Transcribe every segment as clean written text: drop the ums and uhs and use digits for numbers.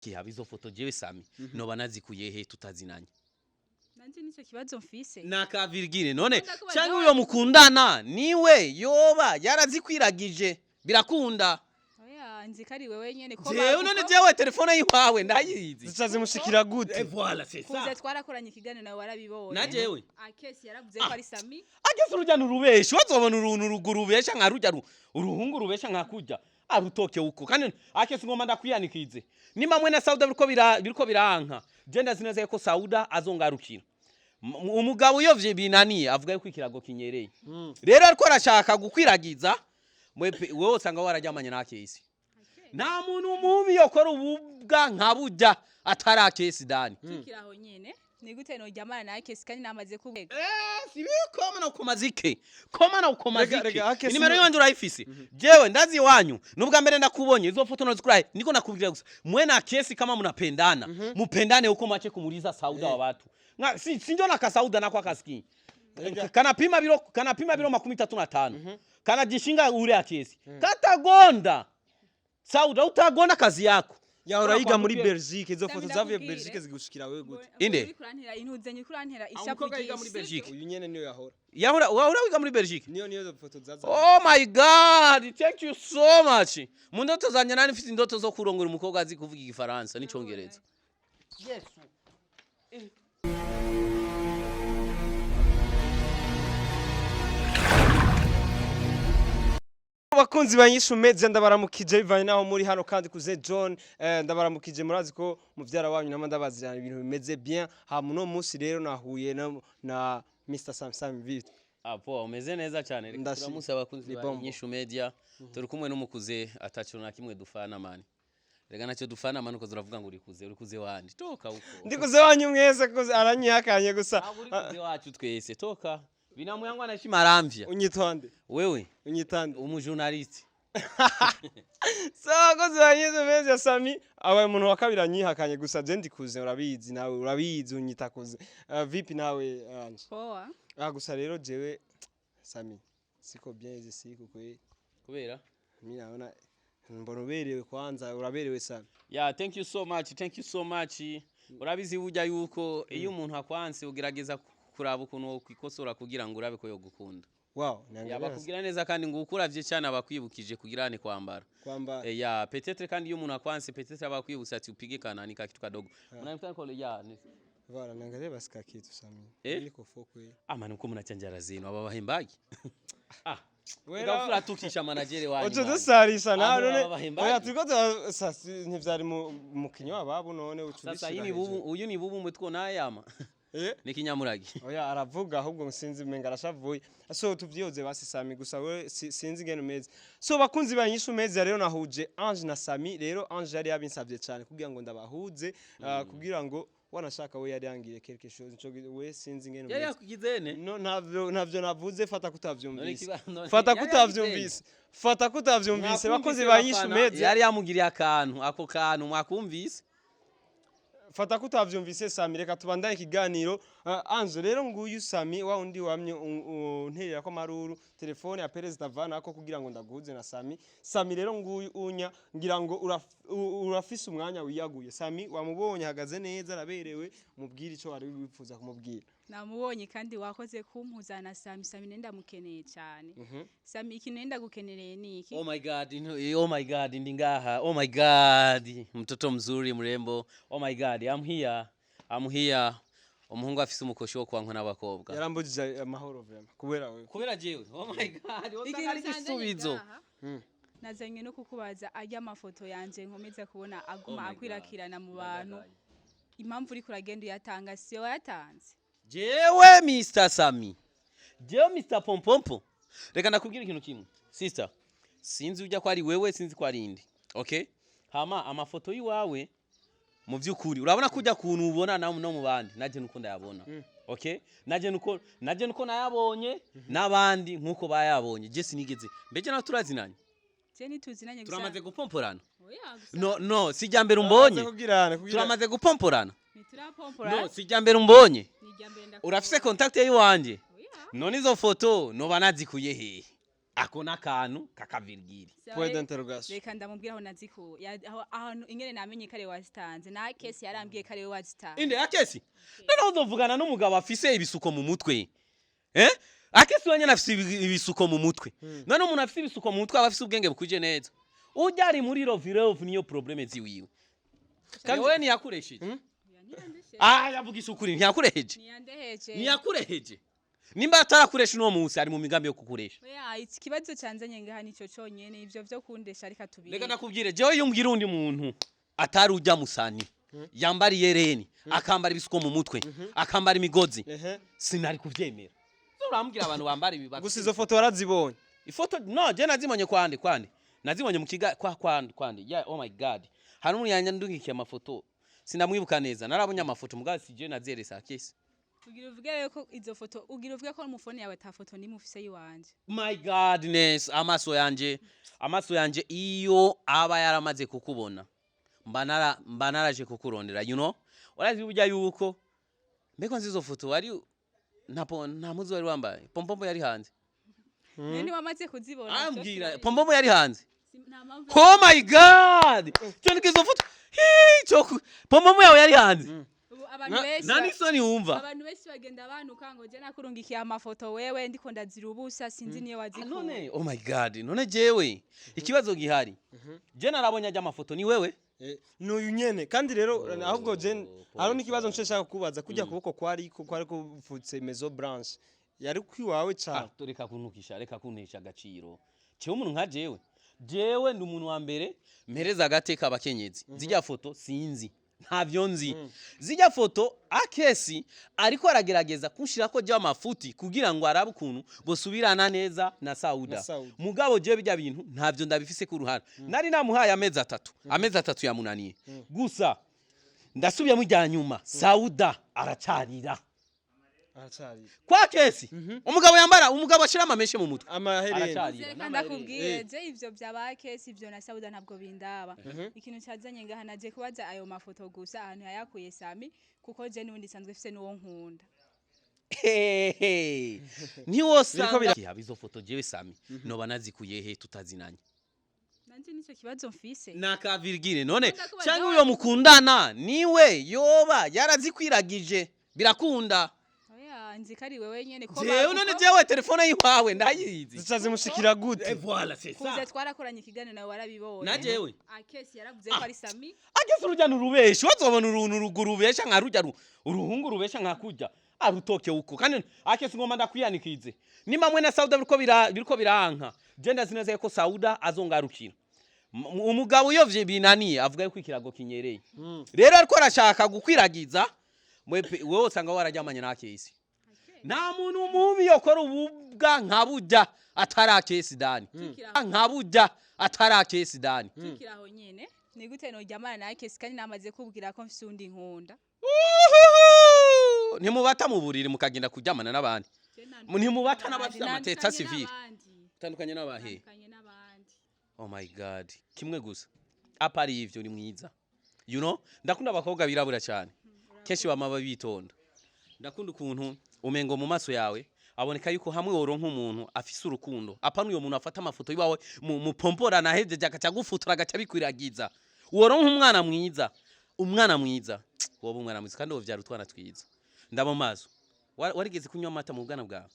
Kihaba izo foto jewe Sami noba nazikuye he tutazinanye? Nanje nico kibazo mfise. Naka Virgile none Ndakubaza cyangwa wa- uyo mukundana niwe yoba yarazikwiragije, birakunda. Oya, nzi ko ari wewe nyene ko Jewe none jewe telefone yiwawe ndayizi. Zica zimushikira gute? Voilà, c'est kuze twarakoranye ikiganiro nawe warabibonye. Na jewe? Akesi yaravuze ko ari Sami. Ageze urujya nurubesha, wazobona uruntu ruguru rubesha nka rujya uruhungu rubesha nka kurya arutoke uko. Kandi akese ngoma ndakuyanikize nimba mwe na Sauda biriko biriko biranka, je ndazi neza ko Sauda azongarukira. Umugabo iyo vye binaniye avuga yuko ikirago kinyereye. Rero ariko arashaka gukwiragiza mwepe, wewe usanga wararyamanye na Kesi. Nta muntu mubi yokora ububwa nka burya atari Akesi Dani. Tukiri aho nyene, ni gute noryamana na Akesi kandi namaze kubwega? Sibi koma na ukomazike, koma na ukomazike. Rega, rega, Akesi Inimero yanjye urayifise, jewe ndazi iwanyu nubwa mbere ndakubonye izo foto nozikurahe. Niko nakubwira gusa, mwe na Kesi kama mnapendana, mupendane huko, mache kumuliza Sauda wa watu. Nga si sinjo na kasauda nako akasiki kanapima biro 35, kanajishinga ule Akesi katagonda. Sauda utagonda kazi yako. Yahora yiga muri Kwambwiye- Belgique, izo Sami, foto zavuye ndakubwire. Belgique zigushikira wewe gute? Inde? Uriko urantera intuzenye, uriko urantera Ah, ishavu umukobwa yiga muri ryinshi. Belgique. Uyu nyene niyo yahora. Yahora, wahora wiga muri Belgique? Niyo izo foto zaza. Oh my God, thank you so much. Mu ndoto zanjye nari mfite indoto zo kurongora umukobwa azi kuvuga Igifaransa n'Icongereza. Yesu. Abakunzi ba Nyishu Media, ndabaramukije bivanye naho muri hano. Kandi kuze John, ndabaramukije. Murazi ko muvyara wanyu nama ndabazirana ibintu bimeze bien. Hama uno munsi rero nahuye na Mr Sam Sam Vite. Apo umeze neza cyane. Reka Ndashimye. turamutse abakunzi Ni ba bombo. Nyishu Media. Turi kumwe n'umukuze ataco na kimwe dufana mani. Rega nacyo dufana mani, uko turavuga ngo uri kuze, uri kuze wandi. Toka huko. Ndikuze wanyu mwese kuze aranyihakanye gusa. Ntabwo uri kuze wacu twese. Toka. Binamu yangu anashima aramvya. Unyitwande? Wewe Unyitande? Umujournalist. So abakozi ba Nyishu Media, Sami abaye umuntu wa kabiri anyihakanye gusa. Je ndikuze, urabizi, nawe urabizi, unyita kuze. Vipi nawe Ange? Poa. Ah, gusa rero jewe Sami siko bien izi siku kweli. Kubera? Mimi naona mbona uberewe, kwanza uraberewe sana. Yeah, thank you so much. Thank you so much. Urabizi burya yuko iyo umuntu akwanse ugerageza kuraba ukuntu wokwikosora kugira ngo urabe ko yogukunda. Wow, niangalia. Yabakubwira neza kandi ngo ukuravye cyane abakwibukije kugira ni kwambara. Kwamba Ya, peut-être kandi iyo umuntu akwanse, peut-être abakwibutsa ati upige kanani ka kitu kadogo. Unamtaka kwa ya ni Voilà, niangalia basi ka kitu Sami. Eh? Niko fokwe. Ama nuko munachanjara zino aba bahembagi. Ah, Wera- ugafura tukisha managere wanyu. Uco dusarisha nawe Abo none. baba bahembaje. Oya, turiko ntivyari mu mukinyo wababo none uca Sasa ubishira hii ni hejuru. bubu, uyu ni bubu mutwo nayama. Eh? Ni kinyamuragi. Oya, aravuga ahubwo sinzi menga arashavuye. So tuvyihoze basi Sami, gusa we sinzi ingene umeze. So bakunzi ba Nyishu Media, rero nahuje Ange na Sami. Rero Ange yari yabinsavye cyane kugira ngo ndabahuze, kugira ngo wanashaka we yari yangiye quelque chose nico we sinzi ingene Yari umeze. yakugizene? No, ntavyo navuze, fata None kutavyumvise. Fata yari kutavyumvise. Fata kutavyumvise, bakunzi ba Nyishu Media. Yari yamugiriye akantu, ako kantu mwakumvise. Fata kutavyumvise Sami, reka tubandanye ikiganiro. Ange, rero nguyu Sami wa undi wamye unterera ko maruru telefone ya perezida vanako kugira ngo ndaguhuze na Sami. Sami rero nguyu unya ngira ngo urafise umwanya wiyaguye. Sami wamubonye, ahagaze neza, araberewe, mubwire ico wari wifuza kumubwira. Namubonye kandi wakoze kumpuza na Sami. Sami nenda mukeneye cyane. Sami, ikintu nenda gukenereye ni iki? Oh my God, oh my God, ndi ngaha. Oh my God, mtoto mzuri mrembo. Oh my God, I'm here. I'm here. Umuhungu afise umukoshi wo kwankwa n'abakobwa. Yarambujije amahoro vraiment kubera wewe. Kubera jewe. Oh my God, Ikintu ari canzanye igisubizo. ngaha, nazanye no kukubaza arya amafoto yanje nkomeza kubona aguma Oh my God. akwirakirana mu bantu, impamvu uriko uragenda uyatanga, siyo wayatanze? Jewe Mr. Sami. Jewe Mr. Pompompo. Reka ndakubwira ikintu kimwe. Sister, sinzi ujya ko ari wewe, sinzi ko ari indi. Okay? Hama amafoto yiwawe mu by'ukuri urabona ko ujya kuntu ubona na no mu bandi naje nuko ndayabona. Okay? Naje nuko nayabonye n'abandi nkuko bayabonye. Je sinigeze. Mbeje nawe turazinanye. Je ntituzinanye gusa. Turamaze gupomporana. Oya, gusa. No no, sijya mbere umbonye. Kugirana kugira Turamaze gupomporana. Ntiturapompora. No, sijya mbere umbonye. Ni irya mbere ndakubonye. Urafise contact yiwanje? Oya. None izo foto noba nazikuye hehe? Ako n'akantu kakavirgiri. Point d'interrogation. Reka ndamubwira aho nazikuye. Ahantu ingene namenye ko ari we wazitanze, na kesi yarambwiye ko ari we wazitanze. Inde akesi? Noneho uzovugana n'umugabo afise ibisuko mu mutwe, eh? Akesi wenyene afise ibisuko mu mutwe. None umuntu afise ibisuko mu mutwe aba afise ubwenge bukuje neza. Urya ari muri rovirev, niyo problème ziwiwe. Kandi wewe ntiyakuresheje? Ah, yavugisha ukuri, ntiyakureheje? Ntiyandeheje. Ntiyakureheje? Nimba atarakuresha, uno munsi ari mu migambi yo kukuresha. Oya, iki kibazo canzanye ngaha nico conyene. Ivyo vyo kundesha reka tubire. Reka nakubwire, jewe iyo umbwira undi muntu atari ujya musani yambara iyereni, akambara ibisuko mu mutwe, akambara imigozi, sinari kuvyemera. So urambwira abantu bambara ibi Gusa izo foto warazibonye? Ifoto no je nazibonye kwande kwande, nazibonye mu kiga kwa kwande kwande. Yeah, oh my God, hari umuntu yanyandungikiye amafoto, sinamwibuka neza. Narabonye amafoto, mugabo si je nazeresa akesi. Ugira uvuge rero ko izo foto, ugira uvuge ko mu phone yawe ata foto nimwe ufise yiwanje? My godness, amaso yanje, amaso yanje iyo aba yaramaze kukubona, mba naraje kukurondera. You know, urazi burya yuko mbeko nzizo foto wari nta mpuzu wari wambaye, pompompo yari hanze. None wamaze kuzibona? Ambwira, pompompo yari hanze. Nta mpamvu. Oh my God, cyo nikizo foto. Hii, cyo pompompo yawe yari hanze. Ubu abantu benshi Nta n'isoni wumva? Abantu benshi bagenda banuka ngo je nakurungikiye amafoto wewe ndiko ndazira ubusa, sinzi niyo wazikuye. None oh my God, none jewe ikibazo gihari, je narabonye ajya amafoto, ni wewe? N'uyu nyene. Kandi rero ahubwo je hariho n'ikibazo nce nshaka kubaza: kujya kuboko kwari kuvutse maison blanche, yari kwiwawe Ah, cane? Reka kuntukisha, reka kuntesha agaciro. Jewe umuntu nka jewe, jewe ndi umuntu wa mbere mpereza agateka abakenyezi. Zijya foto sinzi, ntavyo nzi. Zijya foto akesi ariko aragerageza kunshirako jewe amafuti kugira ngo arabe ukuntu bosubirana neza na Sauda. Na Sauda. Mugabo jewe bijya bintu ntavyo ndabifise ku ruhara. Nari namuhaye amezi 3, amezi 3 yamunaniye. Gusa ndasubiyemo ijya nyuma, Sauda aracarira. Aracarira. Kwa kesi, umugabo yambara, umugabo ashira amameshe mu mutwe. Amahereni. Aracarira. Reka n'amahereni. ndakubwiye, je ivyo vyaba kesi, ivyo na Sauda ntabwo bindaba. Ikintu cazanye ngaha, naje kubaza ayo mafoto gusa ahantu yayakuye Sami, kuko je n'ubundi sanzwe mfise n'uwo nkunda. Hehe. Ntiwosanga haba izo foto jewe Sami noba nazikuye he tutazinanye? Nanje nico kibazo mfise. Nakavirgire none. Ndakubaza. Cyangwa uyo mukundana niwe yoba yarazikwiragije, birakunda. Oya, nzi ko ari wewe nyene ko Jewe none jewe telefone yiwawe ndayizi? Zica zimushikira gute? Voilà, c'est Kuze twarakoranye ikiganiro nawe warabibonye. Na jewe? Akesi yaravuze ko ari Sami. Ageze urujya n'urubeshi, wazobona uruntu ruguru rubesha nka rujya uruhungu rubesha nka kurya arutoke uko. Kandi akesi ngoma ndakwiyanikize, nimba mwe na Sauda biriko biranka, je ndazi neza yuko Sauda azongarukira. Umugabo iyo binaniye avuga yuko ikirago kinyereye. Rero ariko arashaka gukwiragiza mwepe, wewe usanga wararyamanye na kesi. Nta muntu mubi yokora ububwa nka burya atari akesi dani, nka burya atari akesi dani. Tukiri aho nyene, ni gute noryamana na Akesi kandi namaze kubwira ko mfise undi nkunda? Uhuhu! Ntimubata mu buriri mukagenda kuryamana n'abandi? Ntimubata n'abafite amateta civile? Utandukanye n'abahe? Ntandukanye n'abandi. Oh my God, kimwe gusa apari ivyo, ni mwiza. You know, ndakunda abakobwa birabura cyane, kenshi bama bitonda. Ndakunda ukuntu umengo mu maso yawe aboneka yuko hamwe woronka umuntu afise urukundo, apana uyo muntu afata amafoto yiwawe mupomporana ahejeje agaca gufutura, agaca bikwiragiza. Woronka umwana mwiza, umwana mwiza, woba umwana mwiza kandi wovyara utwana twiza. Ndaba maso. Warigeze kunywa amata mu bwana bwawe,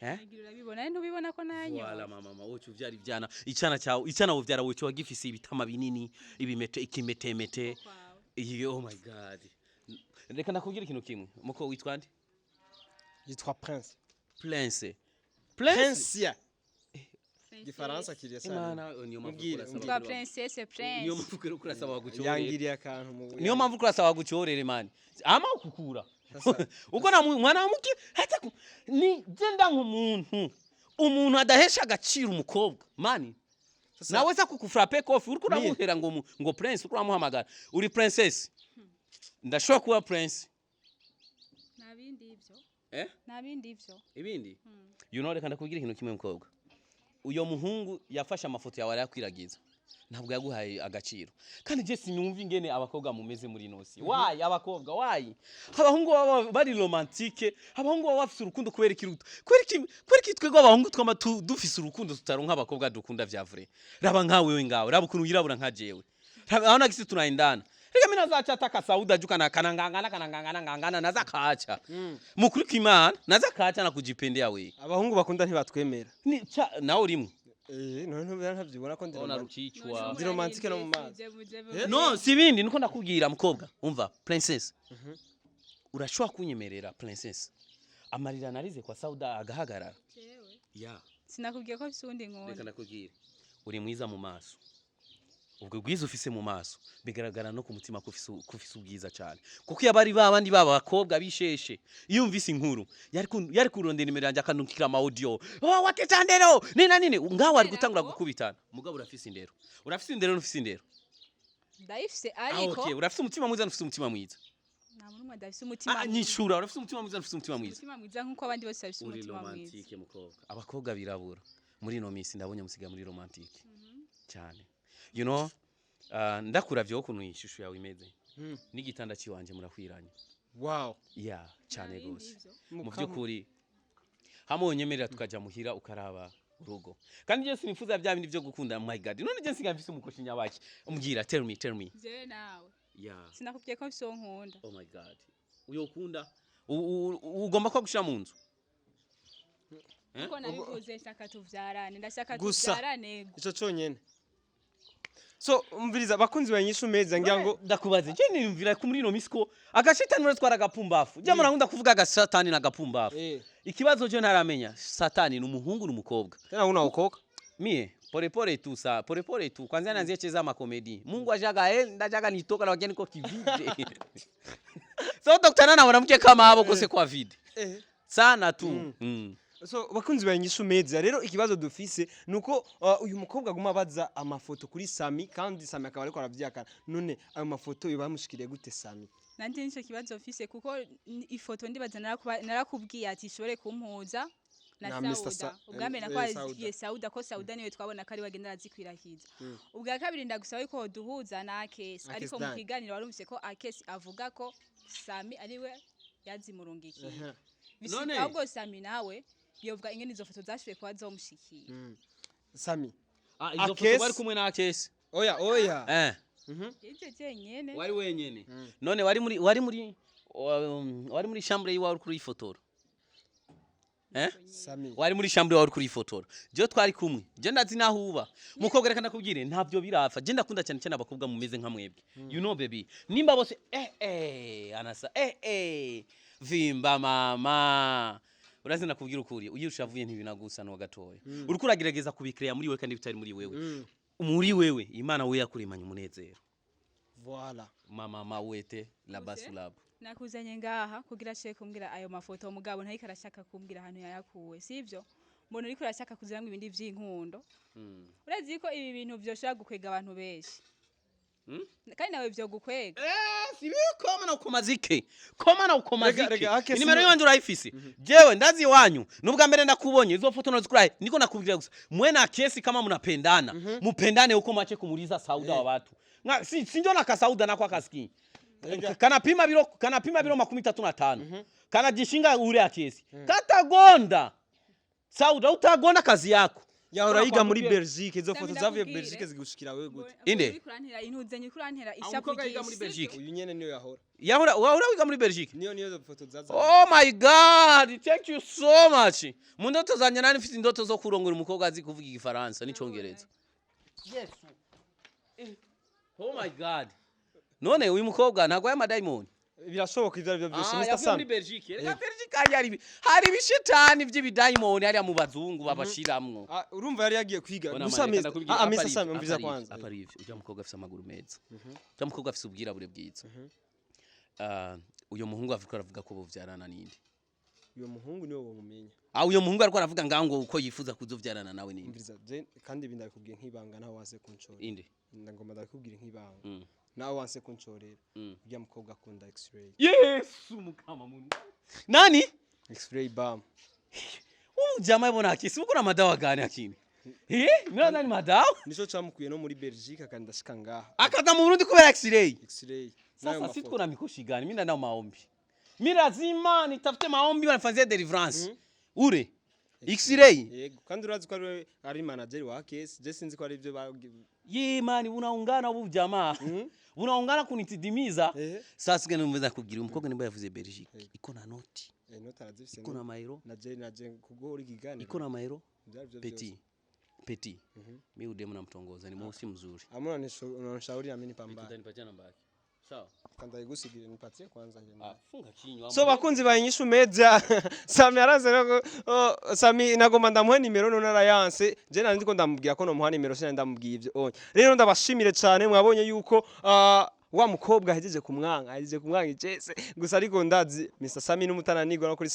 eh? Nagira urabibona, ntubibona ko nanyo? Wala mama, mama wowe uvyara ivyana, icana cyawe, icana wovyara wowe kiba gifise ibitama binini, ibimete, ikimetemete. Iyo, oh my God, reka ndakubwira ikintu kimwe. Muko witwa nde? Yitwa Prince. Prince, Prince. Prince Gifaransa kiriya sana. Imana, niyo mpamvu Mbwire, kurasaba Twa princesse, niyo prince. mpamvu kurasaba bagucorere. Yangiriye akantu mu Niyo mpamvu kurasaba bagucorere mani ama ukukura. Sasa. Uko na mwana wa muke hata ni jenda nk'umuntu, umuntu adahesha agaciro umukobwa mani. Sasa. Nawe za kukufrape kofi uriko Mie. uramuhera ngo ngo prince, uriko uramuhamagara uri princess, ndashobora kuba prince. Nta bindi ivyo. Eh? Nta bindi ivyo. Ibindi, you know, reka ndakubwira ikintu kimwe mukobwa: uyo muhungu yafashe amafoto yawe arayakwiragiza. Ntabwo yaguhaye agaciro. Kandi je sinumva ingene abakobwa mumeze muri nosi. Why abakobwa, why? Abahungu baba bari romantique, abahungu baba bafise urukundo kubera ikiruta. Kubera iki twebwe abahungu twama dufise urukundo tutaronka abakobwa dukunda vya vrai? Raba nkawe we ngawe, raba ukuntu wirabura nka jewe. Raba aho nagisi tunaendana. Reka mimi nazacha ataka Sauda juu kana kanangangana kanangangana ngangana naza kacha. Mukuri kw'Imana naza kacha na kujipendea we. Abahungu bakunda ntibatwemera. Ni cha nawe urimwe. Eh, none ntavyibona ko ndi Ona romantique? rukicwa. Ndi romantique no mu mazi. No, si ibindi niko ndakubwira mukobwa. Umva, princess. Urashobora kunyemerera, princess? Amarira narize kwa Sauda agahagarara. Ya. Sinakubwiye ko mfise uwundi Reka nkunda? ndakubwira. Uri mwiza mu maso. Ubwo bwiza ufise mu maso bigaragara no ku mutima ko ufise ubwiza cyane. Kuko iyo abari babandi baba bakobwa bisheshe, iyo umvise inkuru yari kurondera nimero yanjye akanukira ama audio. Oh, wakecha ndero. Nina nini? Ngaho ari gutangura gukubitana. Mugabo urafise indero. Urafise indero n'ufise indero. Ndayifise. Ah, Ariko okay, urafise umutima mwiza n'ufise umutima mwiza. Nta muntu n'umwe adafise umutima Ah, mwiza. nyishura, urafise umutima mwiza n'ufise umutima mwiza. Umutima mwiza nk'uko abandi bose bafise Uri umutima mwiza. romantique mukobwa. Abakobwa birabura muri ino minsi ndabonye musiga muri romantique cyane. Ndakuravye ukuntu ishusho yawe imeze n'igitanda ciwanje murakwiranye. Wow. Yeah, cyane Nta bindi gose. ivyo. Mu Mukama. by'ukuri hamwe wonyemerera tukaja muhira ukaraba urugo. Kandi je sinifuza bya bindi vyo gukunda, my God. None je nsigaye mfise umukoshi nyabaki? Umbwira, tell me, tell me. Jewe nawe Yeah. sinakubwiye ko mfise uwo nkunda? Oh my God. Uyokunda ugomba ko gushira mu nzu. Kuko nabivuze, nshaka tuvyarane, ndashaka Gusa. tuvyarane. Ico conyene. So umviriza, bakunzi ba Inyishu Media, ngira ngo Ndakubaze, je niyumvira ko muri ino misi ko agashetani muratwara agapumbafu. Je murakunda kuvuga agasatani n'agapumbafu. Ikibazo je ntaramenya, satani ni umuhungu n'umukobwa? Tena unaokoka? Mie polepole tu, sa polepole tu. Kwanza naanzia cheza makomedi. Mungu ashaga ndajaga nitoka na wakia niko kivide. So utakutana na mwanamke kama hapo kose kwa vide. Sana tu. So bakunzi ba Inyishu Media, rero ikibazo dufise nuko uyu mukobwa aguma abaza amafoto kuri Sami, kandi Sami akaba ariko aravyakana. None ayo mafoto yoba yamushikiriye gute Sami? Nanje nico kibazo mfise, kuko ifoto ndibaza narakubwiye ati ishobore kumpuza na Na Mr. Sauda. Ubwa mbere nakwaziye Sauda, ko Sauda niwe twabona ko ari we agenda arazikwirahiza. Ubwa kabiri ndagusaba yuko duhuza na Akesi. Akesi Ariko mu Dan. kiganiro warumvise ko Akesi avuga ko Sami ariwe yazimurungikiye. None- Ahubwo Sami nawe yovuga ingene izo foto zashoboye kuba zomushikiye. Sami. Ah, izo foto Akesi. wari kumwe na Akesi? Oya, oya. Ivyo jenyene. Wari wenyene. None wari muri chambre yiwawe uri kurifotora? Eh? Sami. Wari muri chambre wawe uri kurifotora? Je twari kumwe. Je ndazi naho uba. Mukobwa, reka ndakubwire, ntabyo birapfa. Je ndakunda cyane cyane abakobwa mumeze nka mwebwe. You know, baby. Nimba bose anasa vimba mama. Urazi nakubwira ukuri, uyu ushavuye ntibinagusa no gatoya. Uriko uragerageza kubikreya muri wewe kandi bitari muri wewe. Muri wewe Imana we yakuremanye umunezero. Voilà. Mama mawete la basulab. Nakuzanye ngaha kugira ashobore kumbwira ayo mafoto, mugabo ntariko arashaka kumbwira ahantu yayakuwe, sivyo? Mbona uriko urashaka kuziramwo ibindi vy'inkundo. Urazi ko ibi bintu vyoshobora gukwega abantu benshi, kandi nawe vyogukwega. Eh, sibi koma na ukomazike. Koma na ukomazike. Rega, rega, Akesi Inimero yanje urayifise. Jewe ndazi iwanyu. Nubwa mbere ndakubonye izo foto nozikurahe. Niko nakubwira gusa. Mwe na Kesi kama mnapendana. Mupendane huko, mwache kumuliza Sauda wa watu. Nga si sinjo na kasauda nako akasiki. Kanapima biro 35. Kanajishinga ule Akesi. Katagonda. Sauda utagonda kazi yako. Yahora yiga muri Mbona Belgique, izo Sami, foto zavuye ndakubwire. Belgique zigushikira wewe gute? Inde? Uriko urantera intuzanye, uriko urantera Ah, ishavu umukobwa yiga muri ryinshi. Belgique. Uyu nyene niyo yahora. Yahora wahora wiga muri Belgique. Niyo izo foto zaza. Oh my God, thank you so much. Mu ndoto zanje nari mfite indoto zo kurongora umukobwa azi kuvuga Igifaransa n'Icongereza. Yesu. Oh my God. None uyu mukobwa ntabwo aya madayimoni? Birashoboka ivyo arivyo byose. Ah, Mr yavuye Sam. muri Belgique. Reka, Belgique hari ibishitani vy'ibidayimoni hariya mu bazungu babashiramwo. Ah, urumva yari yagiye kwiga Bona gusa mane, reka ndakubwira, ah, Mr apari Sam, ivyo, umviza apari ivyo, kwanza. apari ivyo. Ujya mukobwa afise amaguru meza. Ujya mukobwa afise ubwirabure bwiza. Ah, uyo muhungu avuga aravuga ko bovyarana ninde? Uyo muhungu niwe womumenya. Ah, uyo muhungu ariko aravuga ngaho ngo uko yifuza kuzovyarana nawe ninde? Umviriza, je kandi ibi ndabikubwiye nk'ibanga, nawe wanse kuncorera. Inde? Ndagomba ndabikubwira nk'ibanga. Nawe wanse kuncorera. Ujya mukobwa akunda X-ray. Yesu mukama mungu. Nani? X-ray bam. Uyu jamaa ibona akisi uko na madawa gani akini? Eh, mimi nadhani madawa. Nico camukuye no muri Belgique, akanda ashika ngaha. Akaza mu Burundi kubera X-ray. X-ray n'ayo Sasa si mafoto. tuko na mikoshi gani? Mimi ndio maombi. Mimi lazima nitafute maombi wanafanyia deliverance. Ure. X-ray. Yego, kandi urazi ko ari manager wa Kesi. Je sinzi ko ari ibyo Ye mani, unaungana ubu jamaa. Unaungana kunitidimiza. Sasa gani umeweza kugira umukobwa nimba yavuze Belgique. Iko na noti. Noti arazifise. Iko na maero. Na je kuguhora ikiganiro. Iko na maero. Ivyo arivyo Petit. vyose. Petit. Mimi udemu namtongoza, ni mweusi mzuri. Hamwe unanishauri na mimi nipambane. Utanipatia namba yake. Sawa. Kanda igusigire, nipatie kwanza hiyo. Ah, funga kinywa. So bakunzi ba Inyishu Media, Sami araze rero, oh, Sami nagomba ndamuhe nimero none arayanse. Je nari ndiko ndamubwira ko nomuha nimero, sinari ndamubwiye ivyo onye. Rero ndabashimire cyane, mwabonye yuko wa mukobwa ahejeje kumwanga icese gusa, ariko ndazi Mr Sami n'umutananirwa no kuri